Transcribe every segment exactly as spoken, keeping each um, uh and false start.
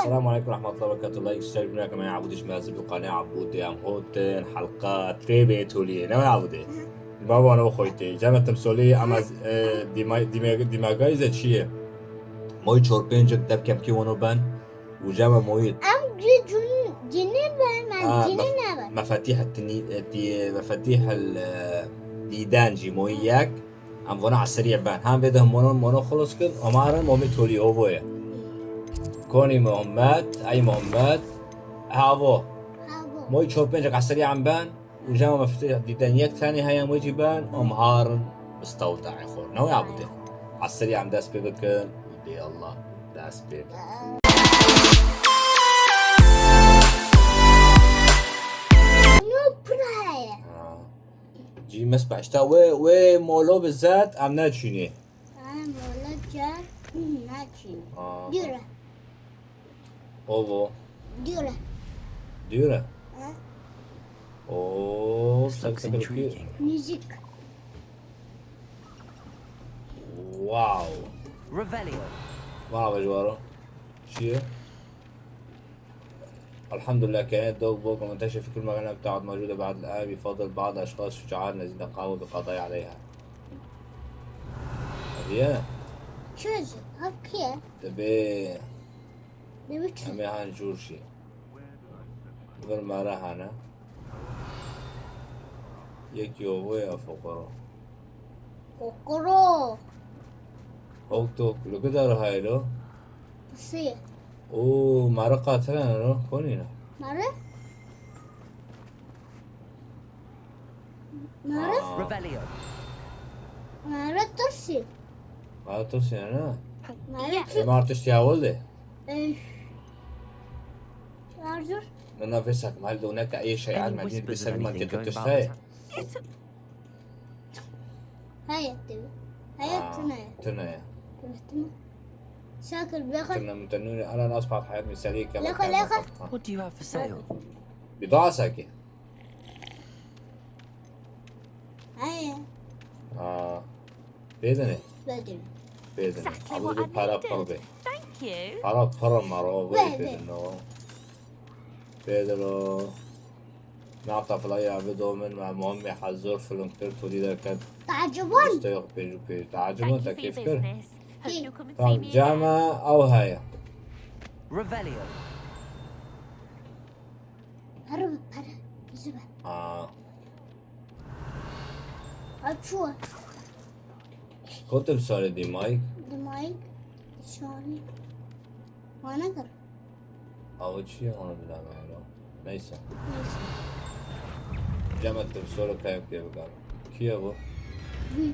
السلام عليكم ورحمة الله وبركاته. Like, share, bira kama ya Abudi, şima zî bi qanê Abudi em hotin, halqa trê bê toliyê. Ne Abudi? Baba ne xoyte. Cema temsolî ama, e, dima-, dima-, dimagayî ze çi ye? Moyî çor pêncek dep kepkî wano ben. Û cema moyî. Em cî cun-, cinî ben, em Aa, cinî mef-, ne ben. Mefatîh tinî, e, di-, mefatîh el, e, dîden jî moyî yek. Em vana eserî ben. Hem vê de mono, mono xulus kin, ama re momî tolî ovo ye. Konî Muhammed, ey Muhammed. Havo. Havo. Moyî çor pêncek eserî em ben. Û jema mefatîh dîden yek tenê heye moyî jî ben. Em harin bistewta xor. Ne ya bide. Eserî em dest pê bikin. Û dê Allah dest pê bikin. Ino pir heye. Ha. Cî mes başta wê, wê molo bi zet em neçînê. Ha, molo cer neçînê. Ha. Dûre. Ovo. Dûre. Dûre. Ha. Oo, tak tak tak. Müzik. Wow. Revelio. Vana be jwaro. Çi ye? الحمد لله كانت دوك بوك منتشر في كل مكان بتاعت موجودة بعد الآن بفضل بعض أشخاص شجعان الذين قاموا بالقضاء عليها. هي. Çöz. Okey. Tabii. Ne biçim? Em ê han jûr jî. Vir me re hene. Yekî ovo ya foqoro. Kokoro. Hok tok, li ku der haylo? Sê. Oo, mare qatile ne ro, konî ne? Mare? Mare? Aa. Revelio. Mare tirsî. Mare tirsî ne? Mare Ê, mar tiştî hewil de. Ey. Çarzur. Ne, ne, vê sak mal de ne ka ê şey alma din bir sak mal ke tiştayê. Hayat değil. Hayat tune. Tune. Şakir, bırakın. Tune mütenuri. Ana nasıl pat hayat misali ke. Laka, laka. What do you have for sale? Bir daha saki. Hayır. Aa. Bedene. Bedene. Bedene. Exactly what I needed. Para pir be. Thank you. Para pir maro. Bedene. Bedene. Nafta filaya bi domin me muhammi hazır film kir tolî derket. Te'ecibûn. Yüzde yok pêncî pêncî. Te'ecibûn te kêf kir. Tamam, cama ew heye. Revelio. Para, para. Bizi ver. Aa. Açıyor. Kotim sarê dîmayî? Dîmayî sarê. Wana kir. Awa çi ye ona bilemeylo. Neyse. Neyse. Cem ettim, sonra kayıp diye bakalım. Kî ye bu? Wî.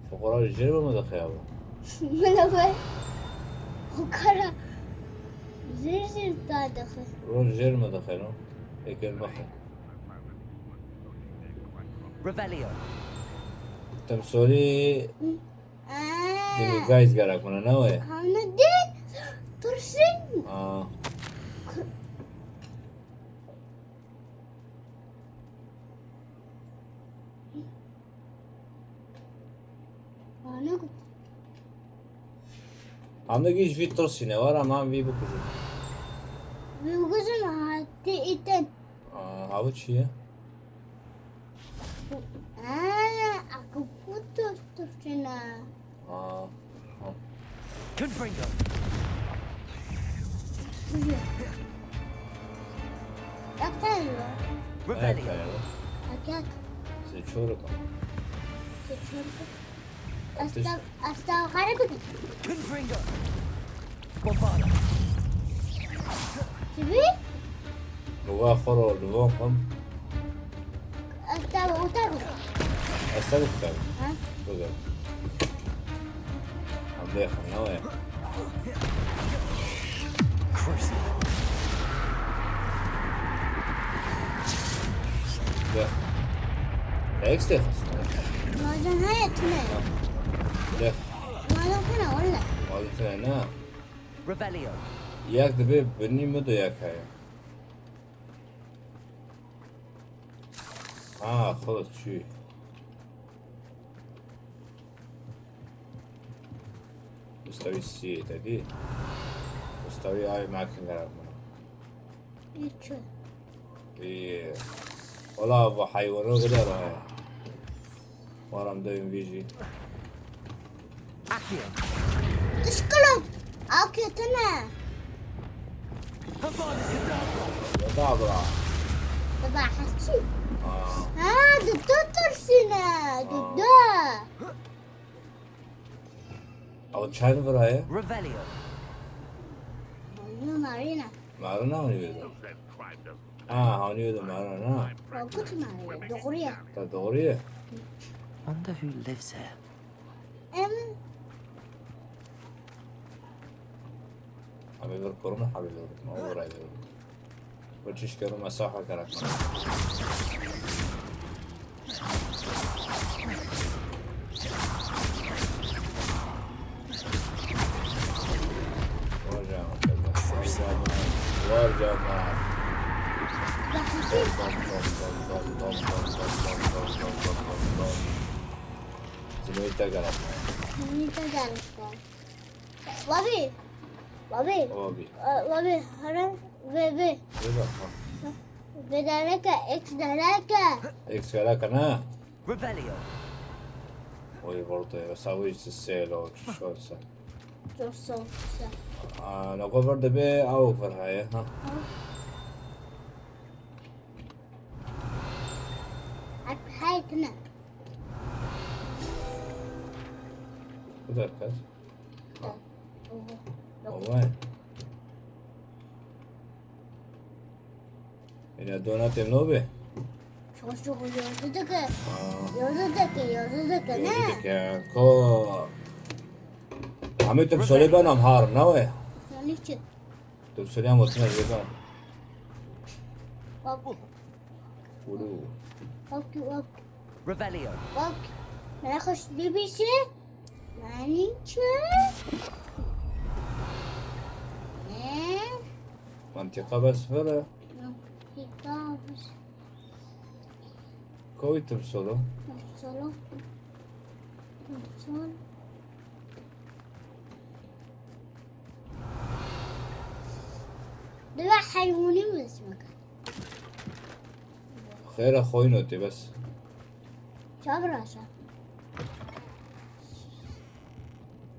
Fukara jêr mi dixe ya bu? Mila be. Fukara. Jêr jêr ta dixe. Ro jêr mi dixe no? Ekel bixe. Revelio. Temsolî. Hı. Aa. Demi guys gerek buna ne o ya? Hamle değil. Turşun. Aa. Bana kut. Hamle giş vî tirsîne var ama vî bikujin. Vî bikujin ha, te iten. Aa, ha bu çi ye? Aa, akuputu turşuna. Aa, ha. Confringo. Yaptın mı? Revelio. Ayak. Se çoruk. Se çoruk. Asta, asta, kare kutu. Confringo. Bombada. Çi bî? Luva xwe ro, luva xwe. Asta, uta kutu. Asta kutu. Ha? Kutu. Hamle xwe, ne waya? Crucible. Gel. Rex de. Maden heye tune. Gel. Maden tune, wala. Maden tune, ne? Revelio. Yak dibe binî mi do yak heye. Ha, xulus çû. Mustewî siyê te dî. Mustewî ay mekin gerek min. Î çi? Î, wala bu heywanı kadar ha. Waram dayım viji. Akio. Dişkilok. Akio tene. Havana Kedavra. Kedavra. Kedavra hesçi. Aa. Ha, diktatör sine. Diktatör. Ew çend viraye? Revelio. Marina. Marina hanî wê de? Ha, hanî wê de Marina, na? Ew kutî Marina, doğru ye. Ta doğru ye. Wonder who lives here. Em. Hebê vir kurma, hebê vir kurma. O viraye vir. Ve çişkero mesaha karakter. Var canım, var canım. Var canım. Zinoyta karakter. Zinoyta karakter. Lavi. Lavi. Lavi. Lavi. Hara. Ve ve. Ve bak, ha. Ve dereke. X dereke. X dereke ne? Revelio. Oy, volta ya. Savage selo. Çişorsa. Çok soğuk. Aa, ne kadar da be, av var ha ya. Ha. Ha. Hep hayatına. Bu da kaç? Oha. Oha. Yine donatê nobê. Çok çok yazı dike. Yazı dike, yazı dike ne? Yazı dike. Ko. Hemê tim solê benam har, ne we? Yanlış çık. Tim solê am otine zêda. Bak. Ulu. Bak, bak. Revelio. Bak. Bana hoş bir şey. Manî çi? Ne? Mantiqa bes vere. Mantiqa bes. Koy timsolo. Timsolo. Timsol. Dua heywanî mi ismi? Xêra xoyno tê bes. Çav raşa.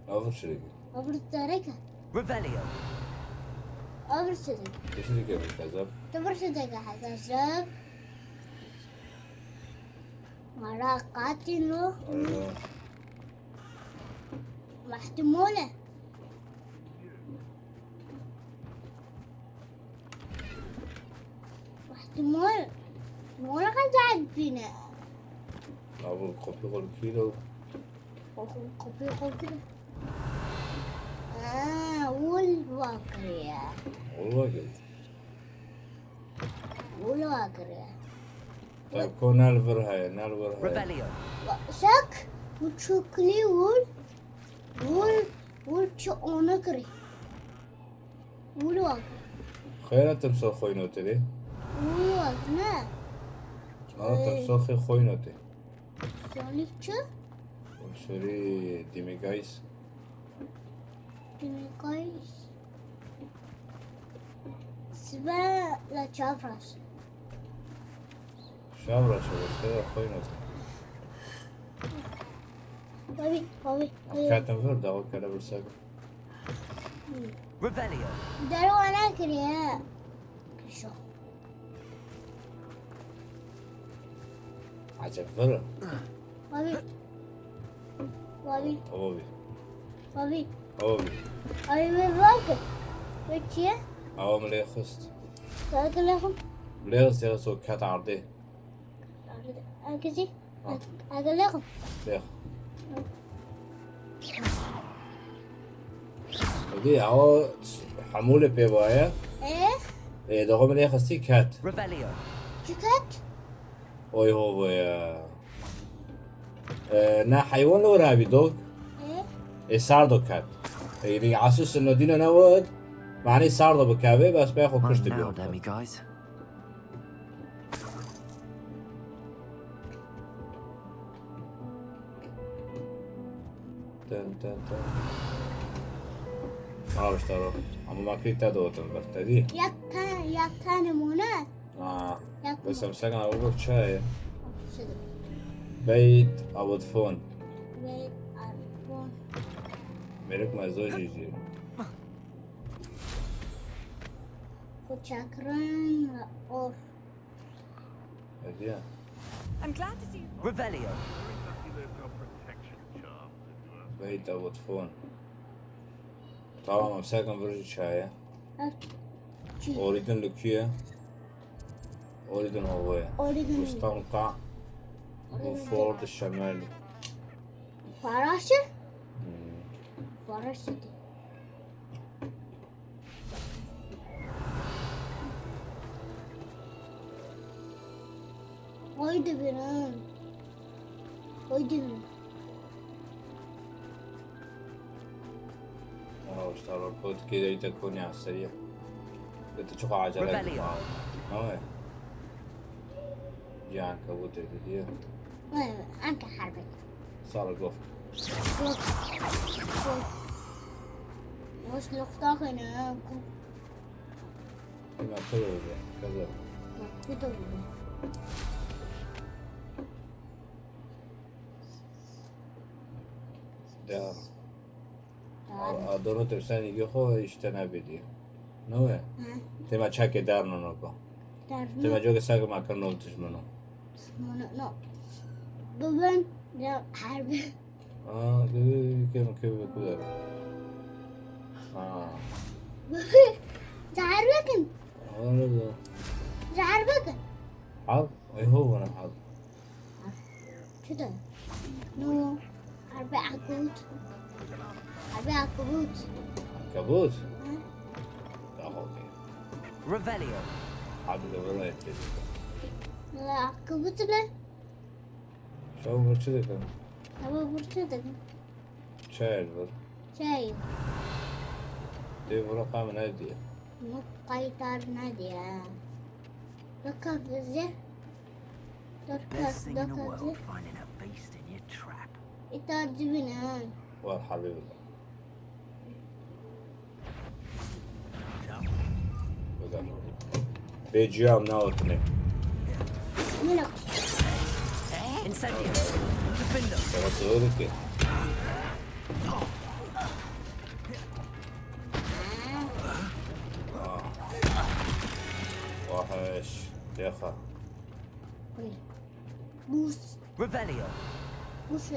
Avr şirîk. Avr dereke. Revelio. Avr şirîk. Şirîk bir kazap. Tavr şirîk hazır. Mara katino. Alo. Mahtimole. Mahtimol. Mola kan zahid bine. Abi, kopya kol kilo. Kopya kol kilo. Aa, ul bakıyor. Ul bakıyor. Ul bakıyor. Tabii, ko nal vir heye, nal vir heye. Revelio. Şak, bu çokli ul. Ul, ul çi ona kiri. Ul bak. Xeyra timsol xoyno tê. Ul bak, ne? Ana timsol xê xoyno tê. Sorry çi? Sorry, Dimigais. Dimigais. Sibe la çavras. Çavras, sibe la xoyno. Babi, babi, babi. Katin vir, dawa kere vir sebe. Revelio. Deru ana kiriye. Kişo. Acep vere. Abi. Abi. Abi. Abi. Abi. Abi, bir bak. Peki. Awa mi lê xist. Sana telekom. Lê xist ya so ket ardê. Herkesi. Ha. Arkadaşım. Lê. Dî, ew hemû li pê baye. Ê? Ê, daxwe min ê xistî ket. Revelio. Çi ket? Oy ho boye. Ê, ne heywan li wir hebî dog. Ê? Ê, sardo ket. Ê, vî asu sinno dîno ne wir. Manî sardo bikevê, bes pê xwe kuştî. Now, dummy guys. Dun, dun, dun. Rawişta ro. Ama makî te de otin bir te dî. Yek tane, yek tane mone. Ha. Yek Bes em sek na bu çaye. Şudur. Beyt avut fon. Beyt avut fon. Merik me zor jî jî. Kuçakran of. Hediye. I'm glad to see you. Revelio. Beyt avut fon. Tamam, em sekin vir jî çaye. Ev çi? Origin li ku ye? Origin hava ye. Origin. Rustam Ka. Origin. Û Ford Şemel. Faraşe? Hmm. Faraşe de. Haydi bir an. Haydi bir. Aa, işte, rokot ki de ite konya seriye. Kötü çok acele Rebellion. Ettim abi. Ne o? Cihan kabul ediliyor. Anka harbi. Sarı gof. Gof. Gof. Hoş nokta kaynağı. Hemen kırıldı. Kazı. Bak, bir de oldu. Ya. Tamam. A-, Adoro tepsen ilgi xo işte ne bildi. Ne o ya? Hı. Tema çake dar no noko. Dar no. Tema joke sake makar no tişmano. Tişmano, no. Bibin ya harbi. Aa, kem kem kuda. Ha. Bibin. Zahar bakın. Anladım. Zahar bakın. Al. Ay ho bana al. Çi de? No. Harbi akut. Harbi akut. Kabut? Hı. Tamam, okey. Revelio. Hadi de bunu ettik. La akut ne? Şov bir çi dedim. Ama bir çi dedim. Çay bir. Çay. De bunu kam ne diye? Mı kaytar ne diye? Bakın bize. Dur, dur, dur. Best thing in the world, finding a beast in your trap. Ita dibine. Var harbi billah. Bê ciyam ne otine. Mina. Incendio. Defendo. Ama sığır ki. Ah. Vahiş. Yaha. Bus. Revelio. Bus.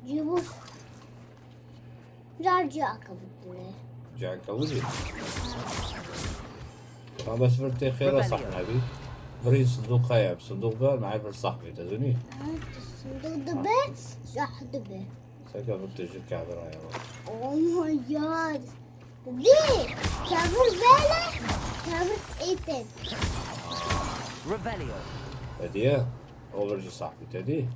Cibus. Car car kabul bile. Car kabul bile. Tamam, bes vir tê xêra sahne bî. Virî sindoq heye, sindoq be, me vir sahbê te zûnî. Sindoq dibe, sah dibe. Seke vir tê ji kevir heye. Oh my god. Vî, kevir bele, kevir êtin. Revelio. Hediye, o vir ji sahbî te dî.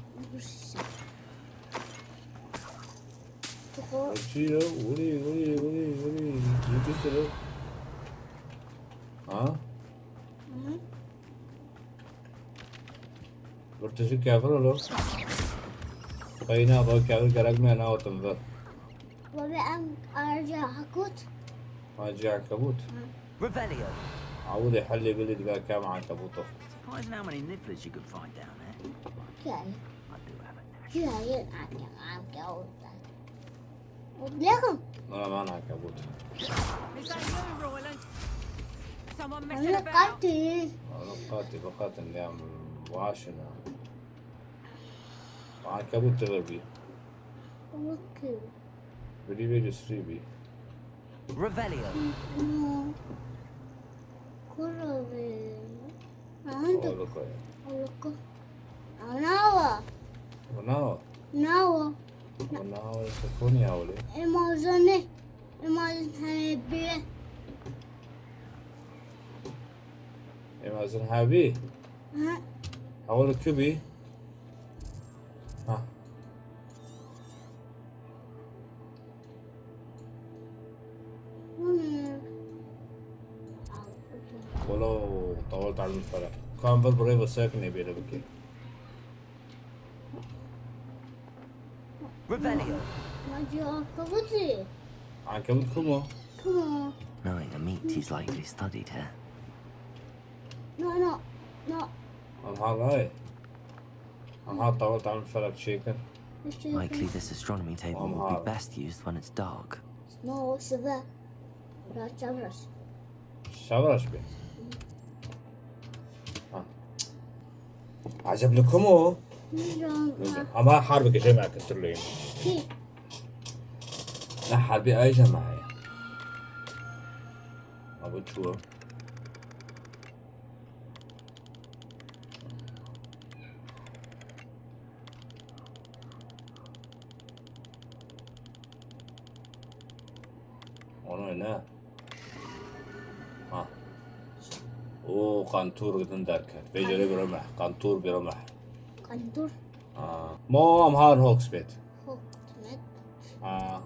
Çi ye? Wî, wî, wî, wî. Yekî siro. Ha? Hı. Bir tişik kevir olo. Qeyna ba kevir gerek me ne otum vir. Baba em arca hakut. Arca hakut. Hı. Revelio. Awde halle bile dibe kam ankabut. Surprising how many nifflers you can find down there. Gel. I do have a knife. Gel, gel, gel, gel. Lekin. Bana, bana ankabut. Is that you, Roland? Someone messing Ana about? Katil. Ana katil, bu katil ya, başına. Ankabut tevir bi. Okey. Biri biri sri bi. Revelio. No. Kurabe. Ando. Oloko ya. Oloko. Anawa. Onawa. Nawa. Onawa se konya ole. Emazane. Emazan hebe. Emazan hebe. Ha. Awol kubi. Ha. Hmm. Wala tawal tal mutfara. Kan bir buraya basak ne böyle bir şey. Revelio. Ma cevap kabuti. Ankebut kum o? Come on. Knowing the meat, he's likely studied here. No, no, no. Aha, right. Aha, tawal tam felak çêkin. Let's do it. Likely this astronomy table will be best used when it's dark. No, sive. Biraz çabras. Şavraş be. Ha. Acaba ne kum o? Bilmiyorum. Ama harbi gece mi akıtırlayın? Ki. Ne harbi ayıca mı ya? Abi çuva. Onu ne? Ha. O kantor gidin derket. Vecere bir ömeh. Kantor bir ömeh. Kantor. Ha. Mo am har Hogsmeade. Hogsmeade. Ha.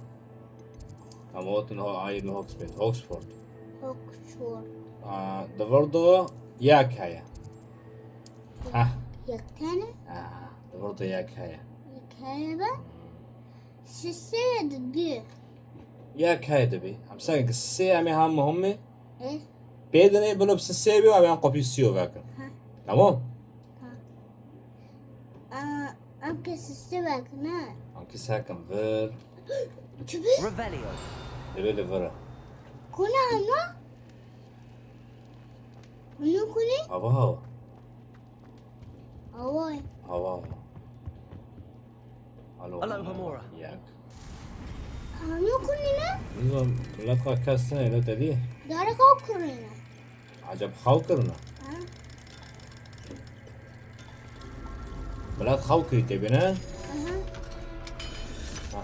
Ama o tin ho ayin Hogsmeade. Hogsford. Hogsford. Ha. Devirdo yak heye. Ha. Yektene. Ha. Devirdo yak heye. Yektene be. Sise dedi. Yak heye de bi. Am sen ki se ame ham muhimmi. E. Bedene bulup sise bi am kopisiyo vekin. Ha. Tamam. Aa, am ke sise bak ne? Anki sakin ver. Çubi. Revelio. Debe de vera. Kuna ama. Bunu kuni. Hava hava. Avay. Hava hava. Alo. Alo, Hamora. Yak. Bunu kuni ne? Nizam, millet ka kes ne, ne dedi? Dara kau kurina. Acaba xaw kirina? Ha. Millet xaw kirî tê bine. Aha. Ha.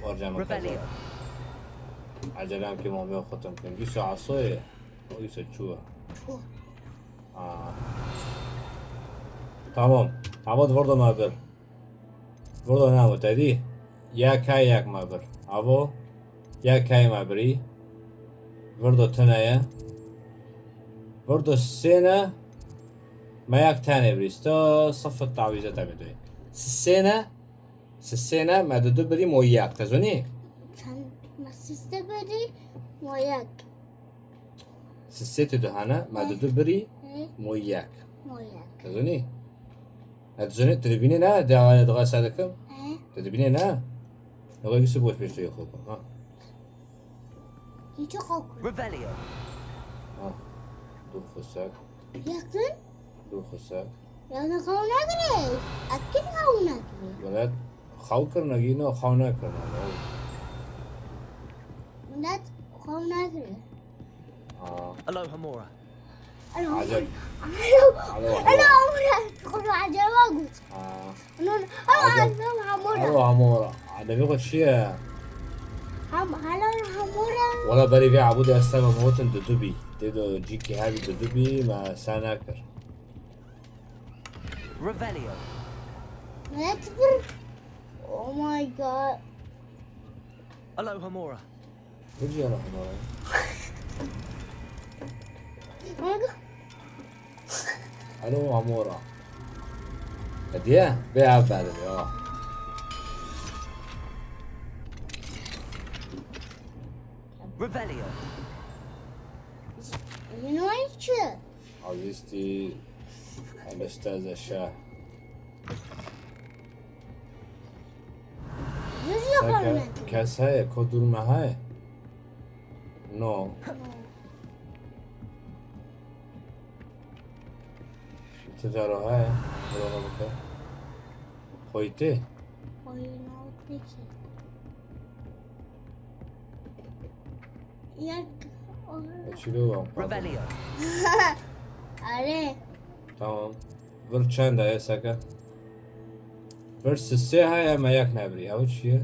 Var canım. Revelio. Acelem ki mamya xatam kin. Yusuf asoye. O Yusuf çuwa. Çuwa. Aa. Tamam. Tamam, burada ma bir. Burada ne bu dedi? Ya kay yak ma bir. Avo. Ya kay ma biri. Burada tene ya. Burada sene. Ma yak tane biri. Sta sıfır tavize tabi duy. Sene. Sisêne me didu birî moyîyak, te zonî? Sen me siste beri moyak. Sisê tu duhane me didu birî He, moyîyak. moyak. Te zonî? E, tu zonî, tu dibînî ne? De, de, de, se dikim. He, Tu dibînî ne? Yola gisi boş pêştê xwe kim, ha. hiç yok. Revelio. Ha. Dur xusek. Yakın. Dur xusek. Yani kavuna göre. Akın kavuna göre. Millet xaw kirine gîne, xaw nekirine. Millet kavuna göre. Ha. Alo, Hamora. Alo. Acem. Alo. Alo, Alo, alo. Amra. Kuru acaba gut. Ha. Nun. Alo, Acem. alo, Amra. Alo, Hamora. Ademî xwe çi ye? Ham, alo, Amra. Wala berî vê ebû dê ez teva min gotin dudu bî. Tê do cîkî hebî dudu bî, me se nekir. Revelio. Millet bir. Oh my god. Alo, Hamora. Bircî ya Hamora. Oh my god. Alo, Hamora. Hediye? Bê ev berdibê, ha. Revelio. You know what? Azîztî, Elisteze şeh. Düz Seke yaparım. kes heye, ko dûr me heye? No. Ti cara heye, bira bike. Xoytê. Oyun oldu ki. Yak. Çilo wan. Revelio. Are. Tamam. Vir çend e seke? Vir sisê heye, me yek nebirî. Ew çi ye?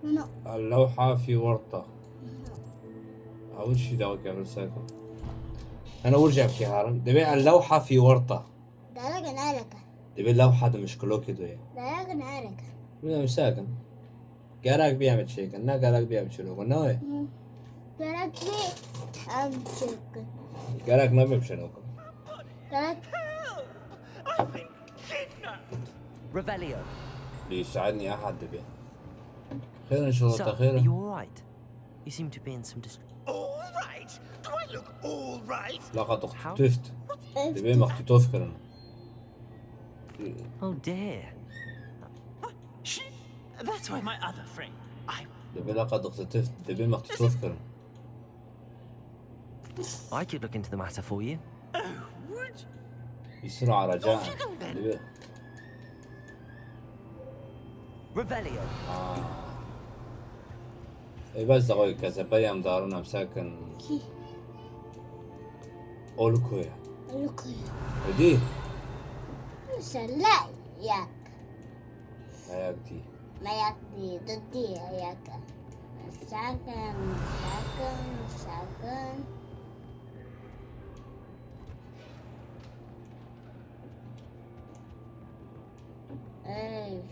Bunu. Lewha fî werta. Ew çi dawa ke vir seke? Hene wir cem ki harin. Dibê lewha fî werta. Dalak ne alaka? Dibê lewha di mişkilokê do ye. Dalak ne alaka? Min em sakin. Gerek bi em çêkin. Ne gerek bi em çêkin. Ne ye? Gerek bir em çekin. Gerek ne bi em çêkin. Gerek. I've been kidnapped. Revelio. ليساعدني أحد دبي. خير إن شاء الله So, are خير. You all right? You seem to be in some distress. All right. Do I look all right? لقد How? اختطفت. دبي مختطوف كرنا. Oh dear. She. That's why my other friend. I. دبي لقد اختطفت. دبي مختطوف كرنا. I could look into the matter for you. Oh, would. بسرعة رجاء. دبي. Revelio. آه. اي بس دقيقة كذا بريم دارنا مساكن. كي اولكويا. لوكويا ودي. سلا ياك هياك دي. ما ياك دي ضدي ياك ساكن ساكن ساكن ايش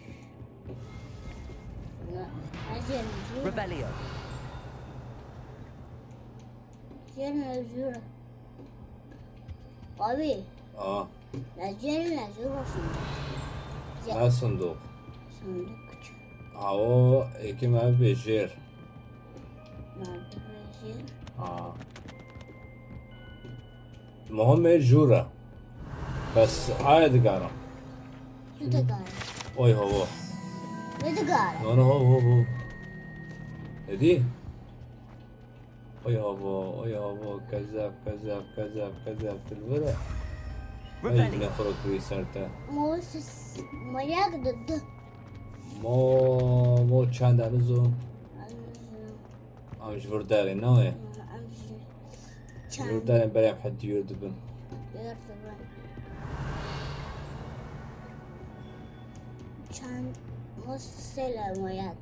لا اجل نزور Revelio. اجل نزور قوي اه. اجل نزور صندوق لا صندوق. صندوق كتير هاو ايكي ما بيجير. ما بيجير اه. المهم ايه جورا. بس هاي دقارة. شو دقارة؟ اوي هو. شو دقارة؟ انا هو هو هو. هدي. اوي هو اوي هو كذاب كذاب كذاب كذاب تلفرة. اي Revelio. نخرج ريسالته. موسس مياك ضده مو مو چند انزو. ام جبر داري نوي. جبر كان داري بريم حد يردبن. يرتبن كان موسس سلاميات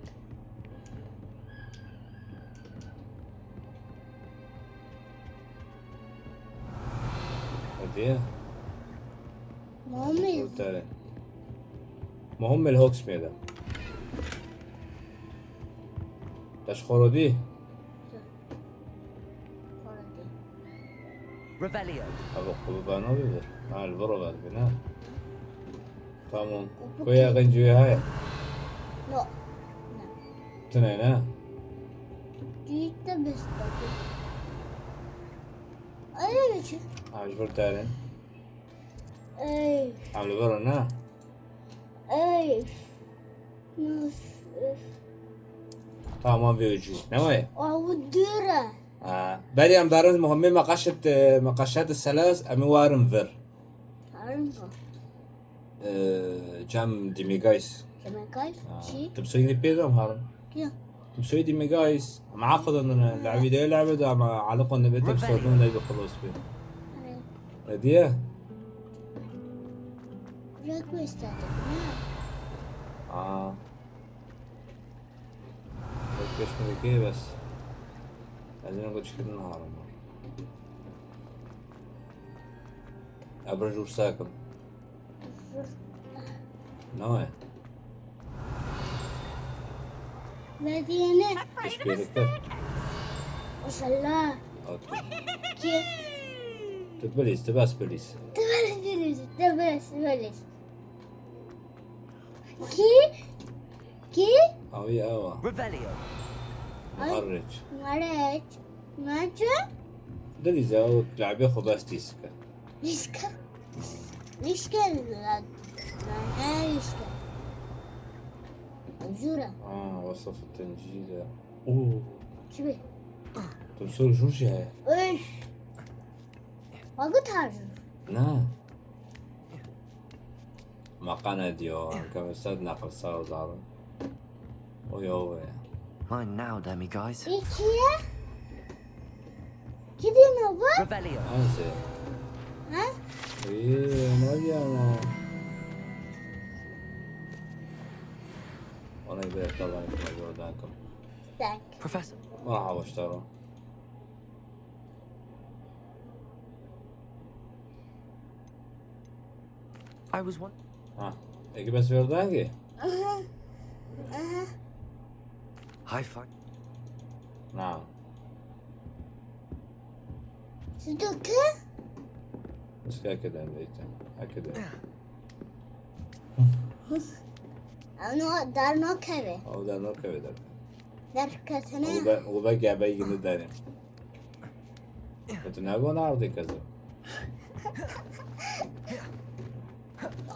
هدي. مامي تاني. مهم الهوكس ميدا. تشخرو دي. Revelio. ابو قبانو بيدر. ها البرو بعد بنا. تمام. كويا غنجوي هاي. لا تنين ها. جيت بس تاكل انا مش ها جبر تارين. اي عم البرو نا. اي نص تمام بيوجي. نوي. او ديرة آه. بري ام دارن مهمة مقاشة، مقاشات الثلاث امي وارن فير. عارفة آه، جام ديميغايس. كمان كايف آه. شي تبسوي دي بيغا مهارن. كيا تبسوي ديميغايس. معقد ان لعبي ده لعبة ده مع علقة النبي تبسوي Revelio. من ده بخلص بيه. هدية. ريكويست آه. بس ملكية بس. عايزين نقول شكل النهار. ابرج ورساكم. نوع. مدينة تشبيه لك. وصلنا اوكي. كيف تبليس تباس بليس. تبلش بلش تبلش بلش كي كي اوي اوا. Revelio. مهرج. مرج ماجا دليزا وتلعبي خو باس تيسكا. ليشكا ليشكا لا لا ليشكا زورا اه وصف التنجيلة. اوه. شبي تمسور جوجي هاي. ايش وقت هاجر نا. ما قانا ديو كم استاذ ناقل صار زارن. اوي اوي. Mine now, demiguise. ايكيا كده نوبا Revelio. انسى. ها ايه نادي انا. وانا يبي اطلع انت موجود عندكم. تانك Professor. ما راح اشتغل. I was one. ها. ايكي بس في اردنكي؟ اها اها Hi, fine. نعم. صدق بس كده كده عندي. اكيد. Ew no, der nakeve. Ew der nakeve der. Derketine. Ew be, ew be gebe yine derin. Kötü ne bu nerede kızım?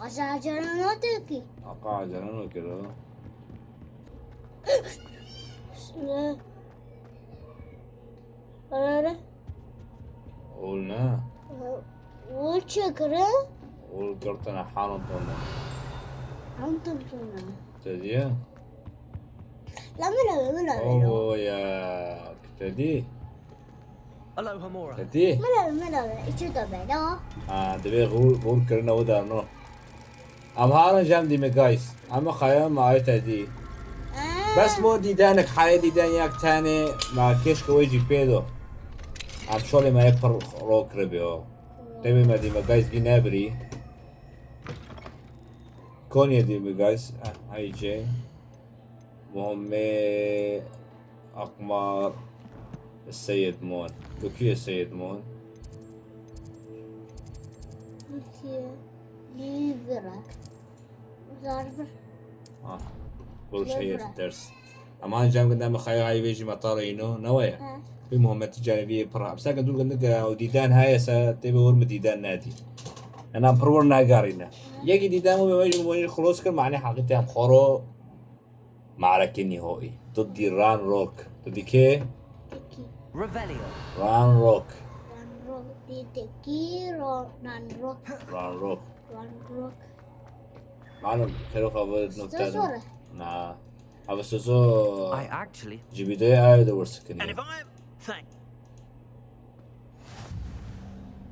Acar acar no teki. Aka acar no kiro. Ara ara. Ol ne? Ol çi kire? Ol girtine, haram tone. Haram tone. Te diye? La mila mila. Oo ya, te di? Aloha Mora. Te di? Mila mila. İçi de bela. Ha, divê gol, gol kirine o da no. Em harin jem dîme, guys. Em xeya me ayê te dî. Bes mo dîdenek, heye dîden yek tenê, me keşke wê jî pê do. Em şolê me yê pir ro kiribê o. Tevê me dîme, guys, bî nebirî. Konye dîme, guys. Eh, hey Jane. Muhammed Akmar Seyed Mon. Tu kî yê Seyed Mon? Türkiye. Livra. Zarfır. Ah, Burç Heyet ders. Ama cem günden mi xayı hayvê jî metara ino, ne waya? He. Bi Muhammed Ticareviye pir. Hepsa ke dul gındık o diden hayese, tebe vur mu diden nedi? Enam pir vur nagarine. Yeki diden mu be vajim vajim xlos kir, mani haqi tem xoro. Mareke nihoi. Dıddi Ran Rock. Dıddi ke? Teki. Revelio. Ran Rock. Ran Rock. Di teki ro-, Ran Rock. Ran Rock. Ran Rock. Malum, kero kavı nokta. Sözü. Na. Abi sözü. I actually. Cibide ayda vursa kini. And if I thank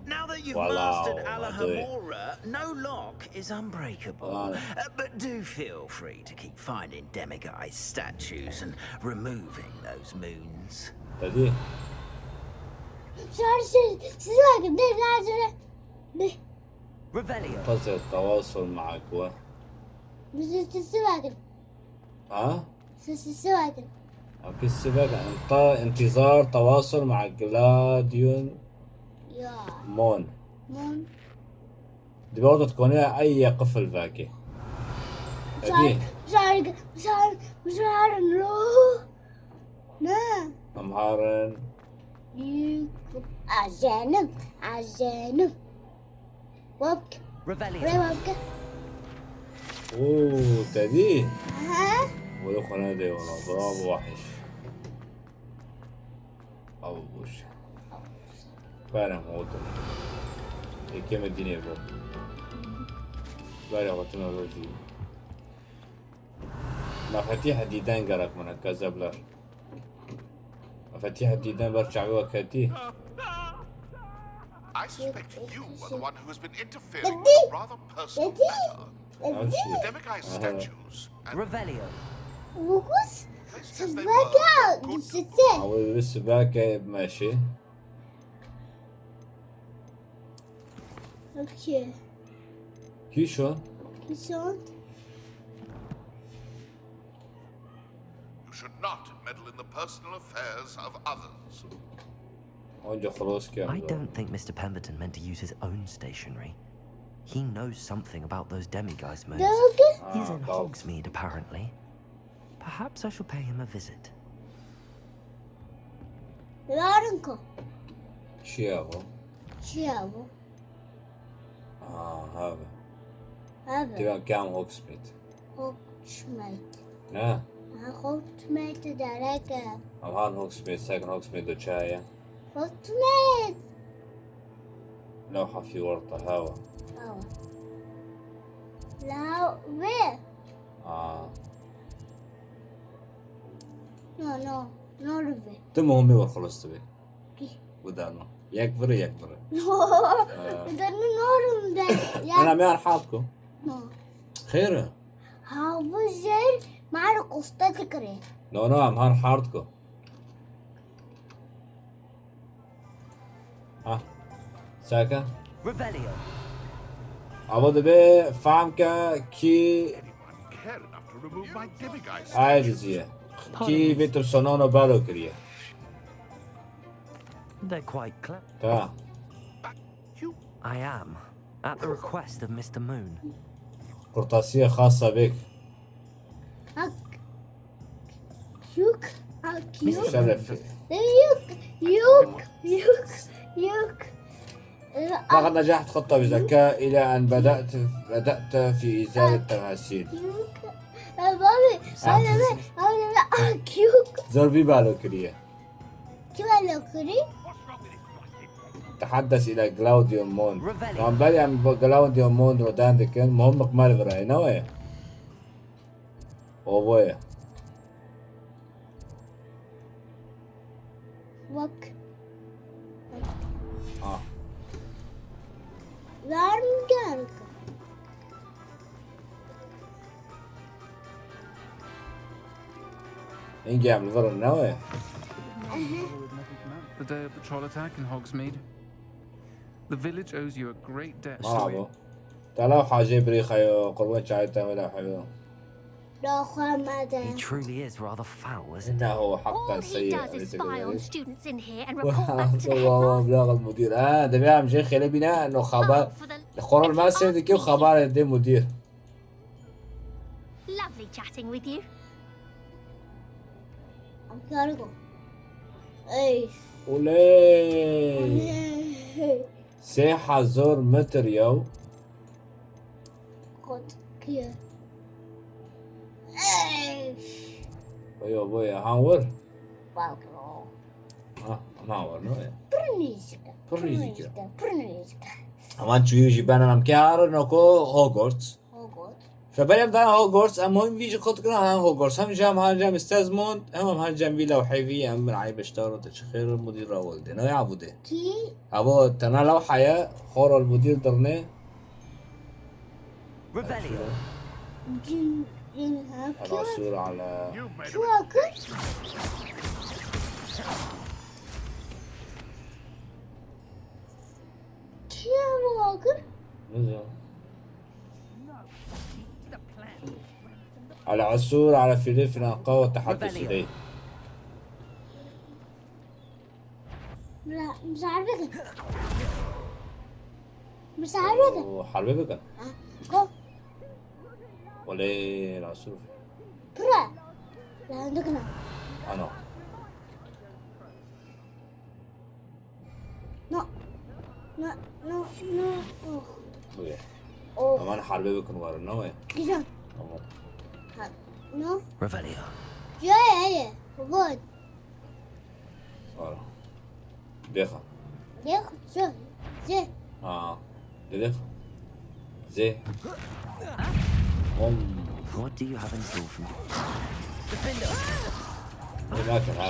Now that you've Wow, mastered I do. Alohomora, no lock is unbreakable. Wow. Uh, but do feel free to keep finding demiguise statues and removing those moons. Hadi. Şarj şey, siz bakın, ne lazım? Ne? Revelio. انتظر التواصل معك و Biz siz bakın. ها؟ Siz siz bakın. أكيد سيبك انت انتظار تواصل مع جلاديون Ya. مون. Mon. دي برضه تكون هي أي قفل ذاكي. Şar, şar, şar, şar, no. Ne? أمهارن. Azenim, azenim. Wapke. Revelio. Re wapke. اوه تدي. Aha. ولا خنا دي والله برافو وحش. أبو بوش. بارم هوتو. يكيم الدنيا بو. بارم هوتو روجي. مفاتيح ديدان قالك من كذا بلار. مفاتيح ديدان برجع بوا كتي. I suspect you are the one who has been interfering with a rather personal matter. أمشي. The Demiguise statues and Revelio. Lucas, placed as they were for good. أول بس باكي ماشي. Okay. Kî şon? Kî şon? You should not meddle in the personal affairs of others. Onca xelas kir. I don't think Mister Pemberton meant to use his own stationery. He knows something about those demiguise moons. He's in Hogsmeade, apparently. Perhaps I shall pay him a visit. Larinko. Çi ya bu? Çi ya bu? Aa, abi. Abi. Diyor kam Hogsmeade. Hogsmeade. Ne? Ha, Hogsmeade derek. Aman Hogsmeade, sakın Hogsmeade o çaya. Hogsmeade. لوحة في ورطة هوا. Hava. La ve. Aa. No, no. No ve. Ti muhimî we xulus dibe. Kî? Widano. Yek vire, yek vire. Dene norum de. Ya. Ana me arhat ku. No. Xêr e? Ha, bu jêr mare quste dikire. No, no, em har hard ku. Ha. Saka. Revelio. Ava dibe fam ke kî Care enough to remove my demiguise ayrıcı. Kî vê tirsonano balo kiriye. They're quite clever. Ta. You I am, at the request of Mister Moon. Kırtasiye xasa bêk. Ak. Yuk. Ak yuk. Şeref. Yuk. Yuk. Yuk. Yuk. لقد نجحت خطة بزكاء إلى أن بدأت بدأت في إزالة تماثيل. Baba, öyle mi? Öyle mi? Ak yuk. Zor bir balo kiriye. Kim öyle kiri? تحدث إلى جلاوديو مونت. Ramber em bi Glaudiyomond re deng dikin. Muhim miqmal virayê, ne weye? Ovoye. Bak. Ah. Vermeyeceğim. Hingê em li vir in, ne wê? The day of the troll attack in Hogsmeade. The village owes you a great debt. Bravo. Te lewha jê birî xeyo, qurban çayê te wê lewha yo. Lewha me de. He truly is rather foul, isn't he? إنه حقا سيء. All he does is spy on students in here and report back to the headmaster. Bla mudîr. Ha, dibê em jê xêlê bîne, no xeber. Oh, for the... Li xwe rol me sê dikê û xeber dê mudîr. Lovely chatting with you. Ey. Oley. Oley. Sê hezar metr ya. Kot kiye. Ey. Boya, boya, han wir. Bak. Ha, han wir, ne? Pir nêzik e. Pir nêzik e. Pir nêzik e. Ama çûyî jî bena em ke harin ko Hogwarts. Hogwarts. Fe berê em dana Hogwarts, em him vî jî qut kirin, ha Hogwarts. Hem jam, ha jam Stazmond, hem em ha jam vî lewhê vî, em bin ayê beşdar û te çi xêr mudîr ra wildê. Ne ya budê. Kî? Abo tena lewha ye, xor ol mudîr dirne. Revelio. Cin, cin ha. Ala sur ala. Çuwa kir? Kî abo kir? Nizanim. العثور على فيليب فلانقا والتحدث إليه. Misa-, misafir bikin. Misafir bikin. Oo, harbe bikin. Ha, go. Oley, العثور. Pira. Lan dikna. Ano. No. No, no, no, no. Oh. Buyur. Oh. Aman harbe bikin var, ne o? Güzel. Tamam. Ha, no. Revelio. Ya, ya, ya. Good. Var. Dexa. Dexa, zê, zê. Ha. Dexa. Zê. Om. What do you have in store for me? Defender. Ê, nakin, ha.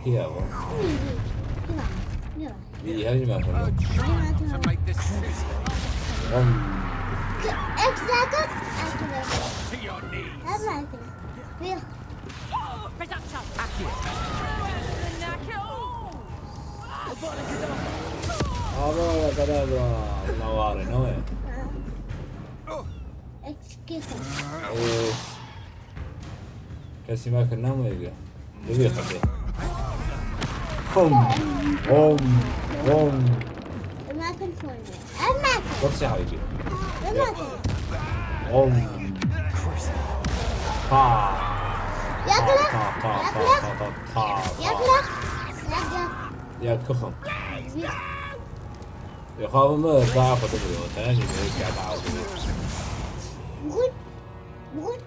Kî ye bu? Kî ye? Kî ye? Kî ye? Î, her jî me xwe. Om. Ek zaten. Her zaten. Ava kadabra. Naware, ne o? Of. Kesî me kir, ne o? Divê xwedê. Hom. Hom. Hom. Kursi haydi. Hom. Pa. Yakala. Pa, pa, pa, pa, pa, pa, pa. Yakala. Yakala. Ya kıxım. Ya xavımı daha fazla vuruyor. Sen ne kadar vuruyor? Bugün. Bugün.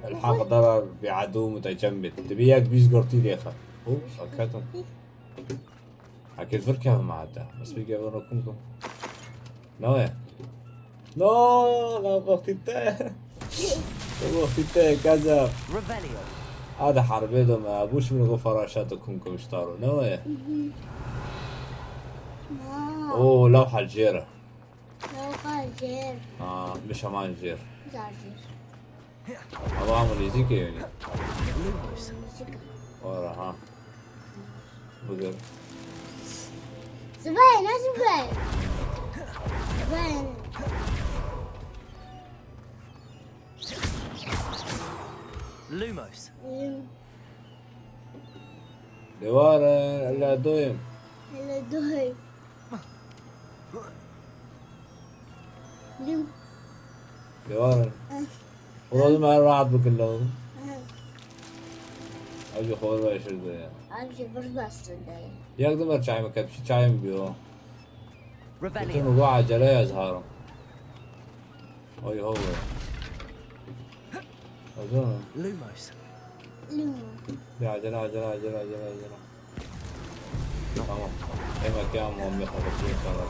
الحق ضرر بعدو متجمد. Dibî yek bîst gortî lê xwe. Û ketin. Heke vir kevim heta. Bes bir gevin okum kum. Ne o ya? No, la wextî te. Wextî te, kezeb. Revelio. Hadi harbê do me. Bûş min go faraşa to kum kum ştaro. Ne o ya? No. Oo, lewha jêr. Lewha jêr. Ha, mişeman jêr. Zar jêr. Ama ama nêzîkê yonî. Ora ha. Bigir. Zibay, ne zibay? Zibay. Lumos. Lum. Dewar, e, ele doyum. Ele doyum. Lim. Devam. Ulan ben rahat bakın lan. Acı xor başladı ya. Acı bir başladı. Yak da ver çayımı, kapçı çayımı bir o. Bütün bu acele yazarım. Oy ho. Hazır mı? Lumos. Lumos. Ya acele, acele, acele, acele, acele. Tamam. Hemen kâ muamele kardeşim sana.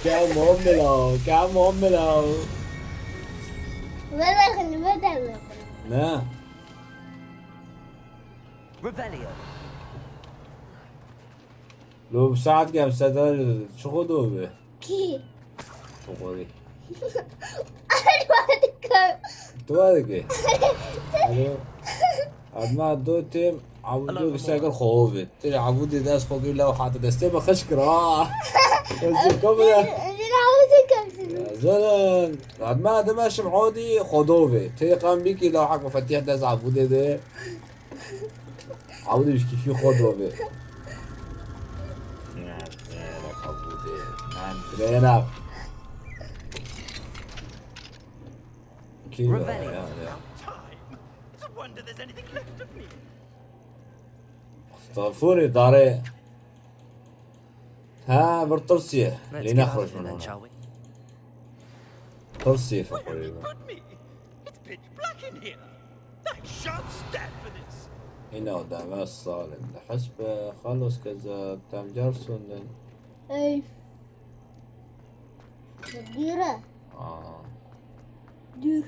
Kâ muamele, kâ muamele. Wala xil wala. Ne? Revelio. Lo saat gel sedar çukur do be. Kî? Çukur. Arwa dikir. Tu var ki. Alo. Adma do tim avudu bir sakın xovit. Tiri avudu dest xo bir lawha da deste bakış kira. Nasıl kabul? Zira avudu kapsın. Zaten adma da başım odi xodove. Tiri kan bir ki lawha ko fatih dest avudu de. Avudu bir kişi xodove. Ne, ne, ne kabul de. Lan trena. Kira Revelio. Ya, ya. It's a wonder there's anything left of me. Stafuri dare. Ha, bir tirsiye. Let's get out of here then, shall we? Tirsiye fakiri. Where have you put me? It's pitch black in here. I shan't stand for this. Ina deme salim. Hasbe, xalos keza, temcar sundun. Ey. Dure. Aa. Dür.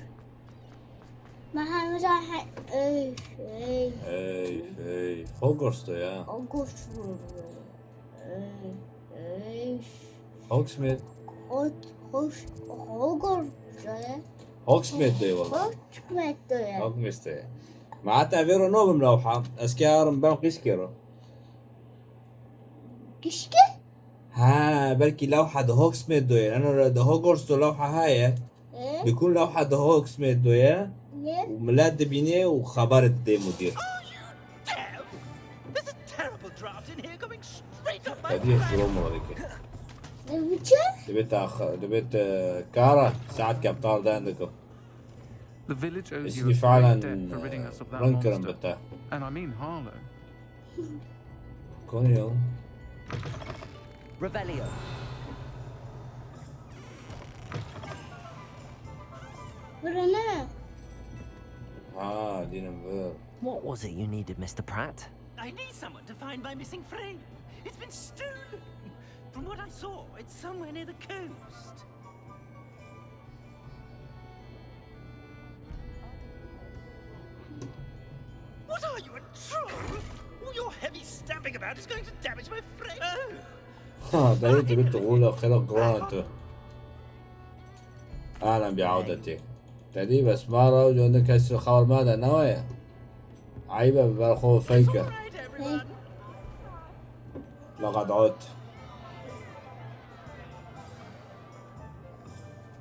Mahmut Ahmet. Ey, ey. Ey, ey. Hogwarts'ta ya. Hogwarts. Ey, ey. Hogsmeade. Hot, hoş, Hogwarts ya. Hogsmeade de valla. Hogsmeade ya. Hogsmeade de. Ma hatta vero novum lawha. Eski yarın ben kış kero. Kişke? Ha, belkî lewha di Hogsmeade de ye. Eno re di Hogwarts de lewha heye. Ê? Dikun lewha di Hogsmeade de ye. Ê? Û milet dibîne û xeberê didê mudîr. Are you deaf? There's a terrible draft in here coming straight up my Hediye drain. Durum mu dike? Ne biçim? Dibê te, dibê te kara saet keptal den dikim. The village owes you a great debt for ridding us of that monster. And I mean Harlow. Konyo. Revelio. Bruno. Ah, didn't work. What was it you needed, Mister Pratt? I need someone to find my missing frame. It's been stolen. From what I saw, it's somewhere near the coast. What are you, a troll? All your heavy stamping about is going to damage my frame. Oh. Ha, dayı gibi tuğula kela grant. Ahlan bi avdeti. Tedî bes ma ra û condin kes xewr ma de newe ye. Eybe bi ber xwe feyke. It's all right, everyone. Laqad ot.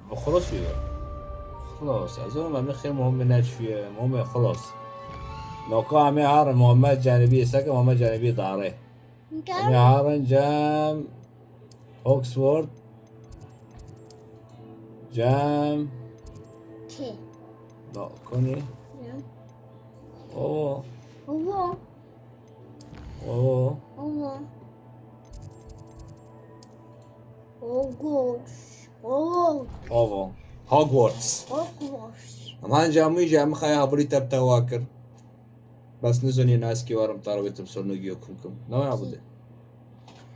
Bi xilos bî. Xilos. Ez û me min xêr Muhammed neçûye. Muhammed xilos. Noka em ê harin Muhammed Cenibî. Seke Muhammed Cenibî darê. Em ê harin cem Oxford. Cem. Çi? No, konî. Ya. Oo. Ovo. Oo. Ovo. Hogwarts. Hogwarts. Ovo. Hogwarts. Hogwarts. Em hanca mî jî em xaya birî te bi te wa kir. Bes nizonî naskî warim tarwê timsol nû giyo kum kum. Ne ya bide?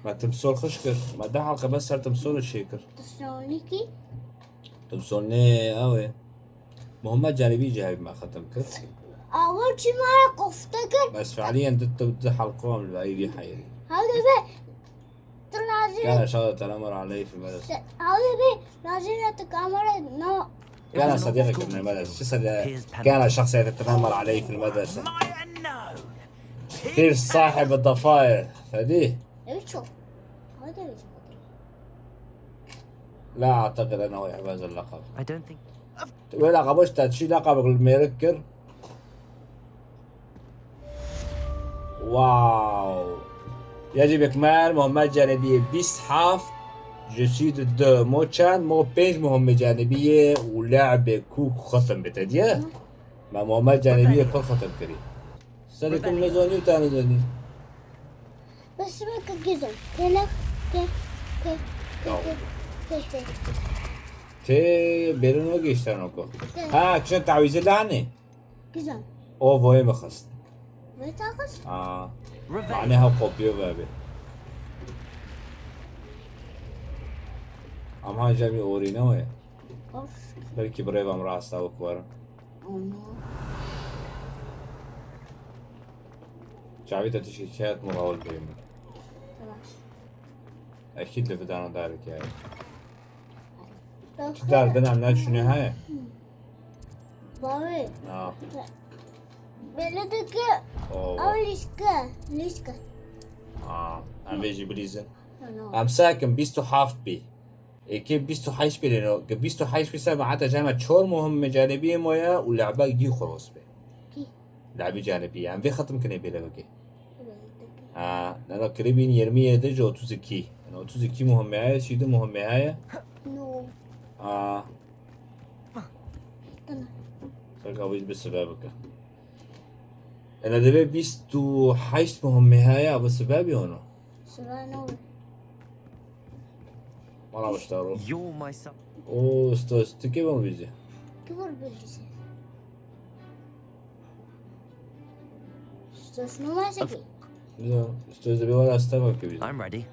Me timsol xiş kir. Me deh halqe bes ser timsol çê kir. Timsol nî kî? Timsol nê ew ê. Muhammed Cenibî cihê me xetim kir. Awil çi me ya kofte kir? Bes fealiyen di, di, di halqa em li vê heyirî. Hewde be. Kana şada telemar aleyh fil medrese. Hewde be. Lazim ya tu kamera no. Kana sadiqek fil medrese. Çi sadiqek? Kana şahsiyet telemar aleyh fil medrese. Kir sahib dafair. Hadi. Evet çok. Hadi evet. لا أعتقد أنه يحفظ اللقب. I don't think. Wê laqabê ji te çi laqabek li mêrik kir? Wow. Yecî Bekmer, Muhammed Cenebiyê bîst heft. Ji sî de du mo çend, mo pênc muhimmê canibî ye û le'bê ku xetim bite diye. Me muhimmê canibî ye pir xetim kirî. Serê ku nizanî û te nizanî. Bes me ke gizem. Tele ke ke ke ke ke ke. Tê bêrin wegihiştano ku. Tê. Ha, kişe tawîzê lanê. Gizem. O voyê min xist. Vê te xist? Ha. Revenge. Mane ha kopya vebe. Ama cemî orîne ye. Of. Belkî birêva min rasta wek werin. Onu. Çavî te tişkî çet murawil bê min. Tamam. Ekîd li vidana darek yani. Doktor. Dar dina ne şunu heye? Bavê. Ha. Belli de ki. Oo. Ew lîşke. Lîşke. Ha. Em vê jî bilîzin. No. Em sakin bîst û heft bî. Ê ke bîst û heşt bî lê no. Ke bîst û heşt bî ser me heta cema çor muhim me canibî moya û leba gî xwe ros be. Kî? Lebî canibî. Em vê xetim kinê bê levekê. Ha, nana kiribîn yirmi yedi ji otuz iki. Yani otuz iki muhimmê heye, şî du muhimmê heye. No. Ha. Tamam. Saka bu bir sebep bike. Ene debe bîst û heşt muhimmê heye, bu sebep ya onu. Sıra ne olur? Mala başta ro. Yo, my son. O, stos, tu ke bom bizi. Tu vur bilirsin. Stos ne var ki? No, stos de bir var hasta bak ki bizi. I'm ready.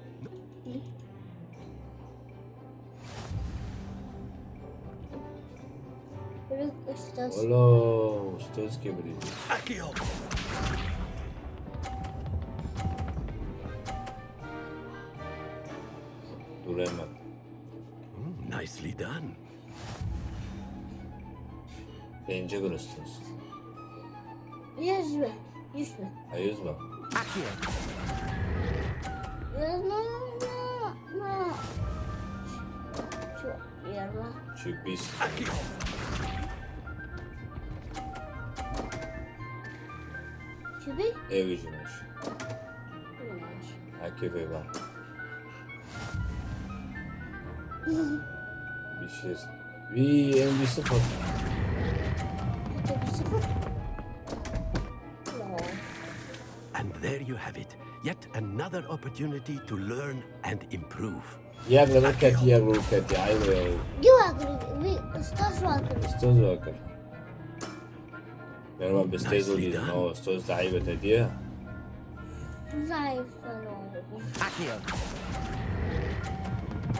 Stos. Olo, stos ke bizi. Akio. Durema. Hmm, nicely done. Pêncî bir üstünsün. Yüz bin. Yüz bin. Ha, yüz bin. Akio. Yüz bin. Şu yer var. Şu biz. Akio. Şu bir. Ev yüzüymüş. Bilmiyorum. Akio ve var. Bir şey. Bir M V sıfır. Bir sıfır. No. And there you have it. Yet another opportunity to learn and improve. Yek li bir ketî, yek li bir ketî. Ayb e. Gî wakir, wî ustaz wakir. Ustaz wakir. Merhaba, biz tez ol. Nicely done. No, ustaz da ayb e te diye. Zayıf falan. Akio.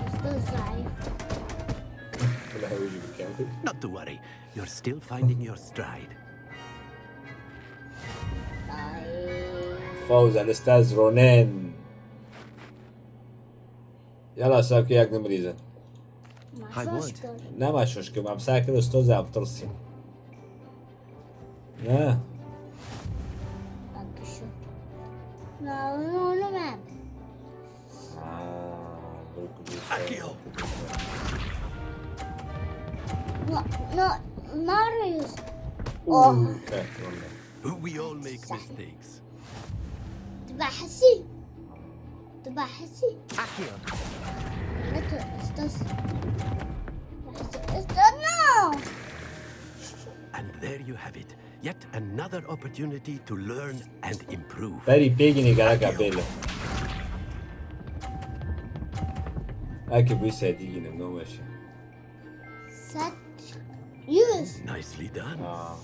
Ustaz zayıf. Buna hewî jî bikem. Not to worry. You're still finding your stride. Zayıf. Fawz el Ustaz Ronen. Yala, sakî yek nimrîzin. Hay word. Nema şoş kim, em sakir ustaz em tirsin. Ne? Bak şu. No, no, no, man. Ha, dur, dur. Akio. No, no, Marius. Oh. Uuu, evet, tamam. We all make mistakes. Tibahsî. Tibahsî. Akio. Neto, ustaz. Ustaz, no. And there you have it. Yet another opportunity to learn and improve. Berî pêgînê gereka bêle. Eke bu sedî yine no meşe. Set. Yüz. Nicely done. Ha.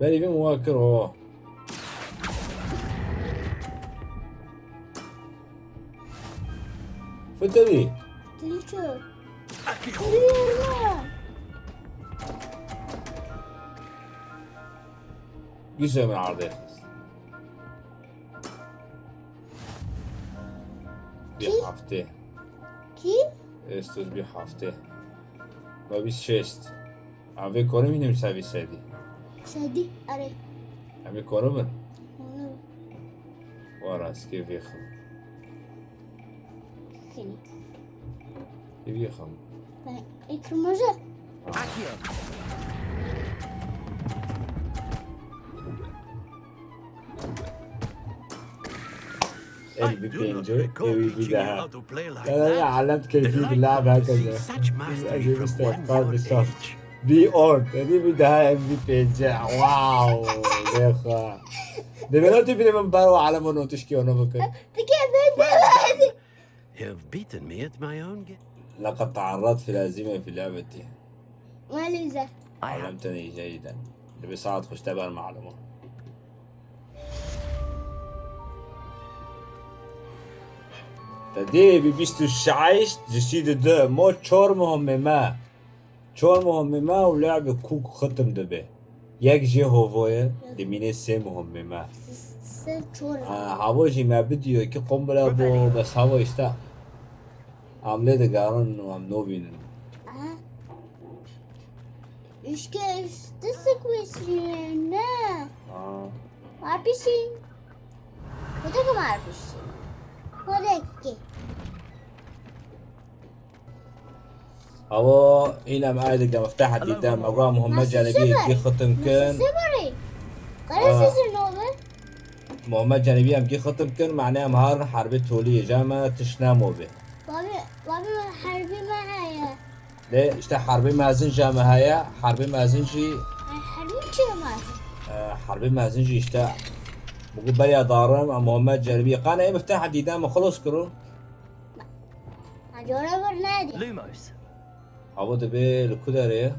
Berî vê muwa kir o. Fiteli. Teacher. Akio. Yürü. Güzel bir ardı. Bir hafte. Kî? Estos bir hafte. Ve biz şest. Em vê korim yine misafir sedî. Sedî, erê. Em vê korim in? Onu. Wara, ez kê vêxim. Seni. Kê vêxim? Ben, e, kırmızı. Akio. M V P pêncî, M V P daha. Ya, ya, alem keyfî bir laf hakikaten. Such mastery from one young age. Beyond. Dedi bir daha M V P pêncî. Wow. Lexa. Dibê no tu bile min ber o alem o notişkî onu bakın. Peki ben de. You've beaten me at my own game. لقد تعرضت في الهزيمة في لعبتي. Malize. Alem tenê jeyden. Dibê saet xweş te ber malum. Te dê bi bîst û şeş, ji sî û du, mo çor muhimmê me. Çor muhimmê me û lehbê kûk xitim dibe. Yek jê hovoye, dimîne sê muhimmê me. Sê çor. Ha, havo jî me bidiyo ki qombile bo, bes havo işte. Em lê digarin û em nobînin. Aha. Îşke işte sıkmışsın, ne? Ha. Marpişin. Bu da marpişin. Kolekki. Awo, îna em ay dike mifteha dîdem. Ego Muhammed Cenebî yekî xitim kin. Nasıl sıfırı? Kare sesi ne olur? Muhammed Cenebî em kî xitim kin, mane em harin herbê toliyê, ja me tişt nemo bê. Babi, babi, herbî me heye. Lê işte herbê mezin ja me heye, herbê mezin jî. Ay, herbî çi mezin? E, herbê mezin jî işte. Bû beriya darim, em Muhammed Cenebî. Qane ê mifteha dîdem, xilos kiro. Acora bir nadi. Lumos. Avo dibe li ku derê ye?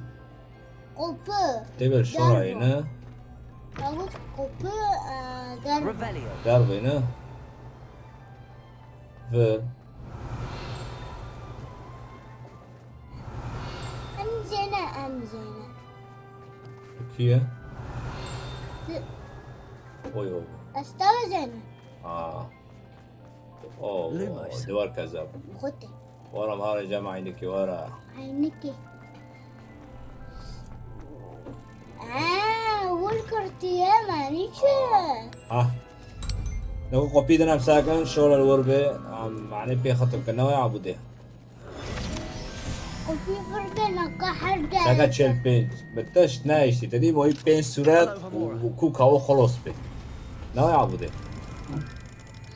Qopî. Tê ber şorayê ne? Avo qopî, e, derve. Revelio. Derve ne? Vir. Em zêne, em zêne. Kî ye? Oy oy. Esta zêne. Aa. Oh, Lumos. Diwar kezab. Xute. Wara mare cem ayniki wara. Ayniki. Aa, wol kurtiye mani çi? Ah. Ne ku kopî dinem sakin şola wor be. Am, mane pê xatim ke ne ya bu de. Kopî vur be naka her de. Saka çel pênc. Bi teşt ne işte. Dedi bu pênc suret bu ku kawo xolos be. Ne ya bu de.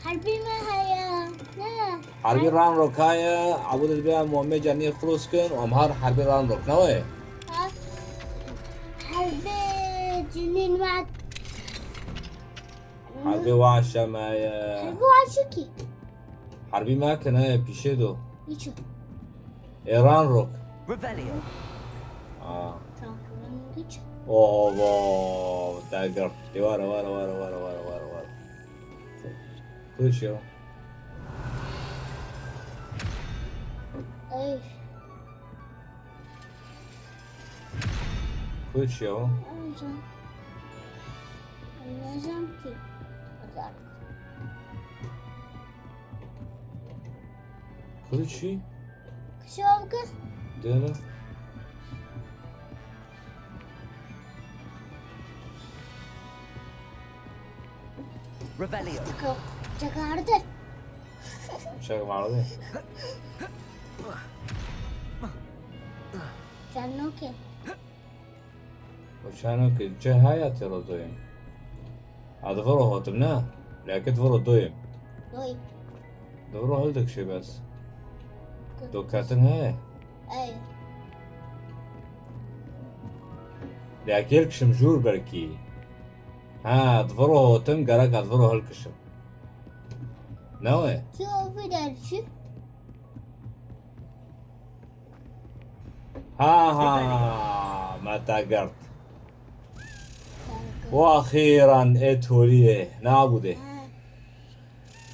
Herbî me heye. Ne? Herbî Ranrock heye. Abu de be Muhammed Canî xilos kin. Û em har herbî Ranrock ne wê? Ha? Herbî cinîn me. Herbî waşe me ye. Herbî waşe kî? Herbî me kine pîşê do. Hiç. Ê Ranrock. Revelio. Aa. Tamam, geç. Oho, dagger. De wara, wara, wara. Kuş ya. Kuş ya. Alacağım. Alacağım ki. Pazar. Kılıç şey. Kısa oldu. Dene. Revelio. Çakı-, çakardı. Çakardı. Sen okey. Û çano ki cih heye tê re doyim. A di viro hotim ne? Leke di viro doyim. Doyim. Di viro hildikişê bes. Doketin heye? Ey. Leke hilkişim jûr belkî. Ha, di viro hotim gerek a di viro hilkişim. Ne we? Çi o fider çi? Ha ha, me te girt. Û axîran ê toliyê nabûdê.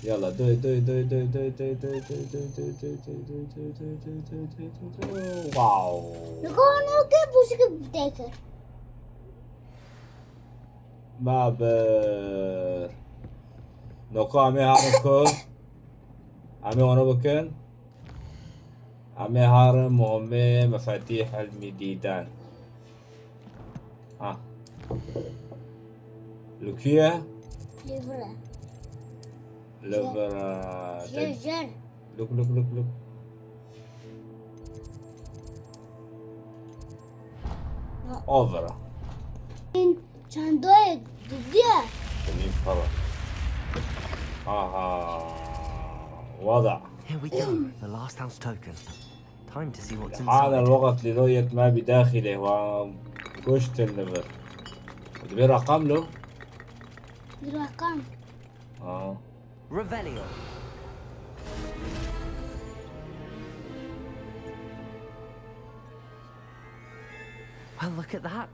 Yala, doy, doy, doy. Wow. Niko, niko, bu şekil tekrar. Me bir. Niko, em ê herin ku. Em ê onu bikin. Em ê herin muhimê mefatîh ilmî dîdan. Ha. Li ku ye? Li vir e. Li vir e. Jer, jer. Luk, luk, luk, luk. Over. Çandoyê didiye. Demî para. Aha. وضع. Here we go. The last house token. Time to see what's inside. حان الوقت لرؤية ما بداخله وكشت الليفر. دبي رقم له؟ برقم. اه. Revelio. Well, look at that.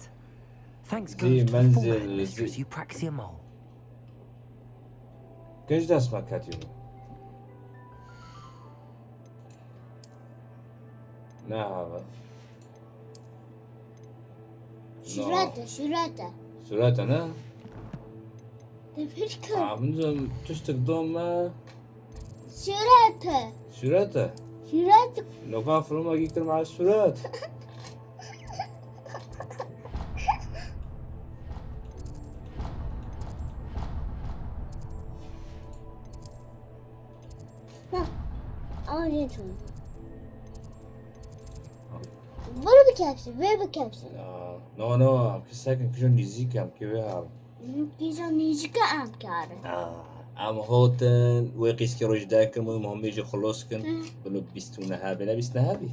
Thanks goes to the former headmistress Eupraxia Mole. Keş dest me ketî. Ne hava. Şurete, şurete. Şurete ne? Te pir kir. Aa, min zon tiştek dom me. Şurete. Şurete? Şurete. Loka filma gî kir me şuret. Ha, ama ne tun? Bunu bir kepsi, böyle bir kepsi. No, no, em ki sekin kijon nîzîk em ki wê hal. Kîja nîjike em karin. Ah, em hotin, wê qîskî roj derkin, wê muhemê jî xilos kin. Hı. Bilo bîst û neh bê, ne bîst neh bî?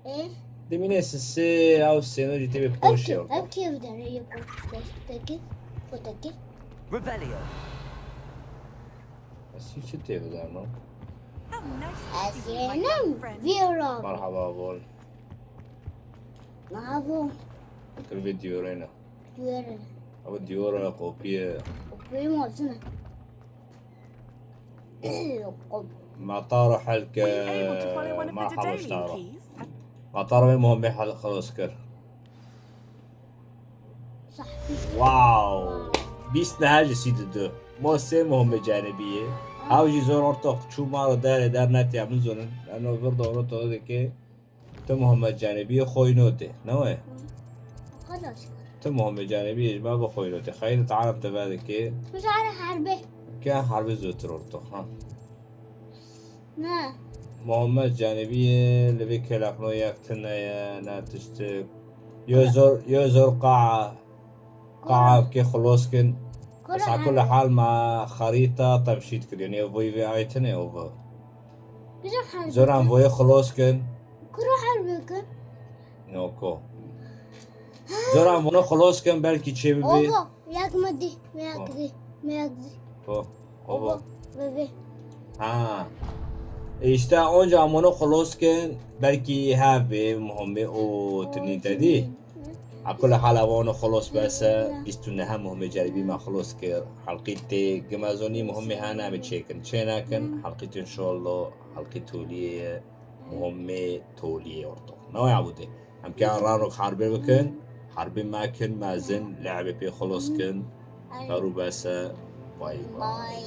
Ê? Demîne sisê, ew sêno jî tê bê poşê. Ev kê, ev kê bi derê yê poştekî, potekî? Revelio. Ez çi tê bi derman? Ez yênim, vîra. Merhaba bol. Merhaba. Kir vê dîyorê ne. Dîyorê ne. Ew dîyora kopî ye. Kopî mezin e. Kop. Matara helke. Were you able to follow one of the Merhaba Dedeli, Stara. Please? Matara wê muhemê hel xilos kir. Sahbî. Wow. Bîst neh ji sî didu. Ma sê muhemê canibî ye. Ew jî zor ortoq çû maro derê der netiya min zonin. Eno vir de ortoq dike. Tu Muhammed Canebiyê xwe notê, ne wê? Xwe nas kir. Tu Muhammed Canebiyê ji me bi xwe notê. Xeyr, te Arab te vedikê. Bizane harbe. Ke harbe zûtir ortoq, ha. Ne. Muhammed Canebiyê li vê kelaqno yek tune ye, ne tiştik. Yo zor, yo zor qa. Qaa ke xilos kin. Bes a kul hal ma xerîta temşît kir. Yani ev vê ayetine ev. Zoran voyê xilos kin. Kuro hal bikin. Noko. Zoran vono xilos kin belkî çê bibi. Obo, yak me dî, me yak dî, me yak dî. Ko. Obo. Bebe. Ha. E işte onca mono xilos kin belkî hevê muhimê û tinî te dî. Akul hala vano xilos bese, bîst û neh muhimê ceribî me xilos kir. Halqî tê gimezonî muhimê hene me çêkin. Çê nekin, halqî tê inşallah, halqî toliyê ye, muhimê toliyê orto. Ne waya bû tê. Em ke rano harbe bikin, harbe me kin, mezin, lehbê pê xilos kin. Ferû bese, bay bay.